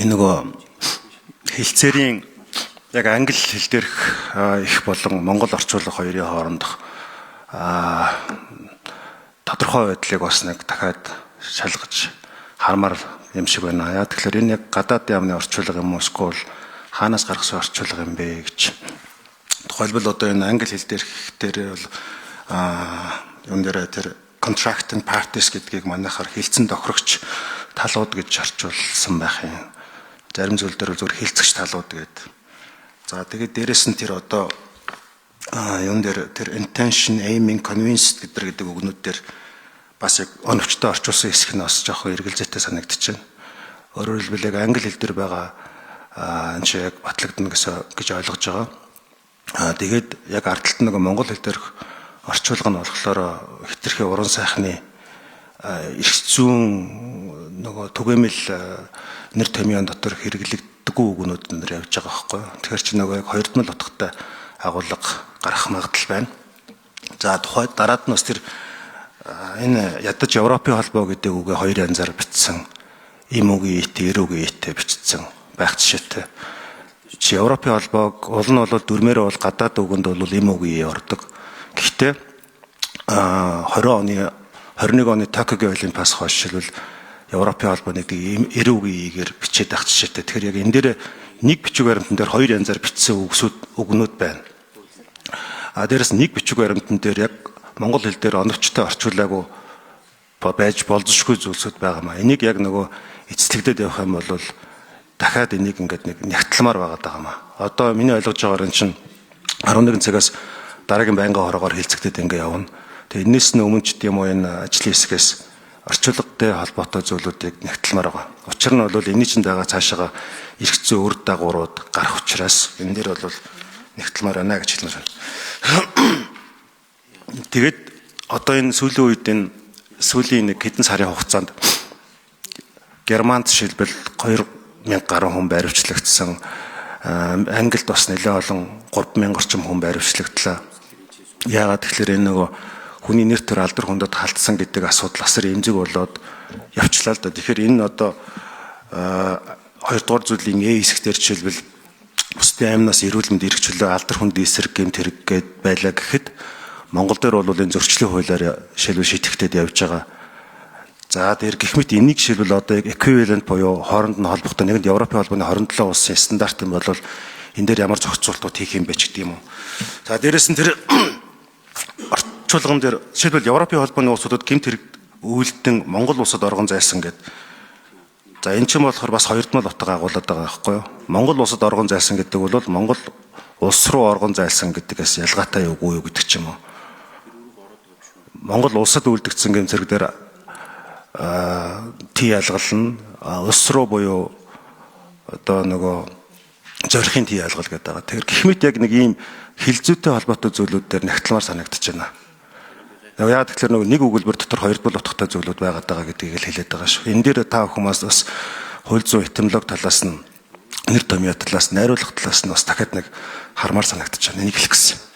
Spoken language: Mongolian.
Энэ нөгөө хэлцээрийн яг англи хэл дээрх их болон монгол орчуулга хоёрын хоорондох тодорхой байдлыг бас нэг дахиад шалгаж хармаар юм шиг байна. Яа тэгэхээр энэ яг гадаад яамны орчуулга юм уу эсвэл хаанаас гаргасан орчуулга юм бэ гэж. Тухайлбал одоо энэ англи хэл дээрх дээр бол юун дээр тэр contracting parties гэдгийг манайхаар хэлцэн тохирогч талууд гэж орчуулсан байх юм. Зарим зүйл дээр зүгээр хэлцэгч талууд гэдэг. За, тэгээд дээрэс нь тэр одоо юун дээр тэр intention, aiming, convinced гэдэг үгнүүд дээр бас яг оновчтой орчуулсан хэсэг нь бас жоохон эргэлзээтэй санагдчихэв. Өөрөөр хэлбэл яг англи хэл дээр байгаа энэ чи яг батлагдана гэсэн гэж ойлгож байгаа. Тэгээд яг ард талд нөгөө монгол хэл дээрх орчуулга нь болохоор хэтэрхий уран сайхны эрх зүйн нөгөө түгээмэл нэр томьёон дотор хэрэглэгддэггүй үгнүүд нэр явж байгаа байхгүй юу. Тэгэхээр чи нөгөө яг хоёрдмол утгатай агуулга гарах магадлал байна. За, тухайд дараад нь бас тэр энэ ядаж Европын холбоо гэдэг үгээ хоёр янзаар бичсэн. Им үгийн ит, эр үгийн иттэй бичсэн байх жишээтэй. Чи Европын холбоог уул нь бол дүрмээр бол гадаад үгэнд бол им үгийн е ордог. Гэхдээ 20 оны, 21 оны Токиогийн Олимпиас хойш жишээлбэл Европын холбоо нэг эр үгийн игээр бичээд байх жишээтэй. Тэгэхээр яг энэ дээр нэг бичиг баримтан дээр хоёр янзаар бичсэн үгсүүд, үгнүүд байна. А дээрэс нэг бичиг баримтан дээр яг монгол хэл дээр оновчтой орчуулаагүй байж болзошгүй зүйлсүүд байгаа маа. Энийг яг нөгөө эцэслэгдээд явах юм бол дахиад энийг ингээд нэг нягтламаар байгаад байгаа маа. Одоо миний ойлгож байгаагаар энэ чинь 11 цагаас дараагийн байнгын хороогоор хэлцэгдээд ингээ явна. Тэгээ энэс нь өмнө ч гэдэм үү энэ ажлын хэсгээс орчуулгатай холбоотой зүйлүүдийг нягтламаар байгаа. Учир нь бол энэний чинь дагаа цаашаага эрх зүйн үр дагаврууд гарах учраас энэ дээр бол нягтламаар байна гэж хэлмээр байна. Тэгээд одоо энэ сүүлийн үед, энэ сүүлийн нэг хэдэн сарын хугацаанд Германд жишээлбэл 2000 гаруй хүн баривчлагдсан. Англид бас нэлээд олон 3000 орчим хүн баривчлагдлаа. Яагаад тэгэхээр энэ нөгөө хүний нэр төр алдар хүндэд халтсан гэдэг асуудал асар эмзэг болоод явчлаа л да. Тэгэхээр энэ одоо хоёрдугаар зүйлийн Э хэсгээр жишээлбэл бусдын амнаас эрүүл мэнд эрх чөлөө, алдар хүнд эсрэг гэмт хэрэг гээд байлаа гэхэд Монгол дээр бол энэ зөрчлийн хуулиар жишээлбэл шийтгэгдээд явж байгаа. За, дээр гэх мэт энийг жишээлбэл одоо яг equivalent буюу хооронд нь холбогдсон нэгэнд Европын холбооны 27 улсын стандарт юм бол энэ дээр ямар зохицуултууд хийх юм бэ ч гэдэг юм уу. За, дээрэс нь тэр орчуулган дээр жишээлбэл Европын холбооны улсуудад гэмт хэрэг үйлдэн Монгол улсад оргон зайлсан гэдэг. За, энэ чинь болохоор бас хоёрдмол утга агуулад байгаа байхгүй юу? Монгол улсад оргон зайлсан гэдэг бол Монгол улс руу оргон зайлсан гэдгээс ялгаатай юу юу гэдэг ч юм уу. Монгол улсад үйлдэгдсэн гэмт хэрэг дээр тий ялгал нь улс руу буюу одоо нөгөө зорихын тий ялгал гэдэг байгаа. Тэгэхээр гэх мэт яг нэг ийм хэл зүйтэй холбоотой зүйлүүд дээр нягтламаар санагдаж байна. Яг тэгэхээр нөгөө нэг өгүүлбэр дотор хоёрдмол утгатай зүйлүүд байгаад байгаа гэдгийг л хэлээд байгаа шүү. Энэ дээр та бүхэн бас хууль зүйн этимологи талаас нь, нэр томьёо талаас, найруулга талаас нь бас дахиад нэг хармаар санагдаж байна. Энийг хэлэх гэсэн.